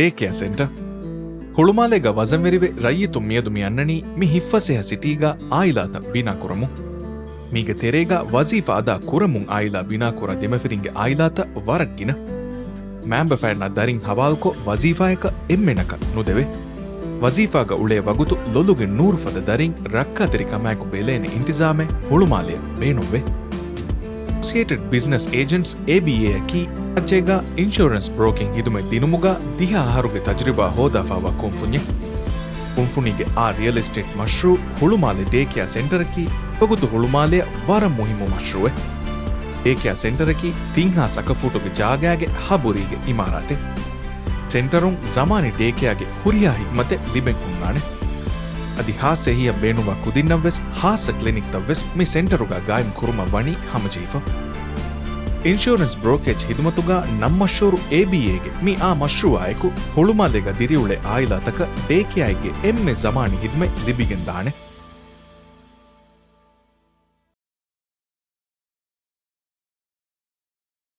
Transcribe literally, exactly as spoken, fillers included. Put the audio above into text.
ޑޭ ކެއާ ސެންޓަރ. ހުޅުމާލޭގަ ވަޒަންވެރިވެ ރައްޔިތުން މިއަދު މި އަންނަނީ މި ހިތްފަސޭހަ ސިޓީގަ އާއިލާތައް ބިނާކުރަމުން. މީގެ ތެރޭގަ ވަޒީފާ އަދާ ކުރަމުން އާއިލާ ބިނާކުރާ ދެމަފިރިންގެ އާއިލާތައް ވަރަށް ގިނަ. މައިންބަފައިންނަށް ދަރިން ހަވާލުކޮށް ވަޒީފާއަކަށް އެންމެނަކަށް ނުދެވޭ. ވަޒީފާގަ އުޅޭ ވަގުތު ލޮލުގެ ނޫރުފަދަ ދަރިން ރައްކާތެރިކަމާއެކު ބެލޭނެ އިންތިޒާމެއް ހުޅުމާލެއަށް ބޭނުންވޭ. އެސޯސިއޭޓެޑް ބިޒްނަސް އޭޖެންޓްސް، އޭބީއޭ އަކީ ރާއްޖޭގަ އިންޝުއަރެންސް ބްރޯކިން ހިދުމަތް ދިނުމުގަ ދިހަ އަހަރުގެ ތަޖުރިބާ ހޯދާފާވާ ކުންފުންޏެއް. ކުންފުނީގެ އާ ރިއަލް އެސްޓޭޓް މަޝްރޫއު ހުޅުމާލެ ޑޭ ކެއާ ސެންޓަރަކީ ވަގުތު ހުޅުމާލެއަށް ވަރަށް މުހިއްމު މަޝްރޫއެއް. ޑޭ ކެއާ ސެންޓަރަކީ ތިން ހާސް އަކަފޫޓުގެ ޖާގާގެ ހަ ބުރީގެ އިމާރާތެއް. ސެންޓަރުން ޒަމާނީ ޑޭ ކެއާގެ ހުރިހާ ހިދުމަތެއް ލިބެން ހުންނާނެ. އަދި ހާއްސަ އެހީއަށް ބޭނުންވާ ކުދިންނަށްވެސް ހާއްސަ ކްލިނިކްތައްވެސް މި ސެންޓަރުގަ ގާއިމް ކުރުމަށް ވަނީ ހަމަޖެހިފަ. އިންޝުއަރެންސް ބްރޯކޭޖް ހިދުމަތުގަ ނަން މަޝްހޫރު އޭބީއޭގެ މި އާ މަޝްރޫއާއެކު ހުޅުމާލޭގަ ދިރިއުޅޭ އާއިލާތަކަށް ޑޭ ކެއާއެއްގެ އެންމެ ޒަމާނީ ހިދުމަތް ލިބިގެން ދާނެ.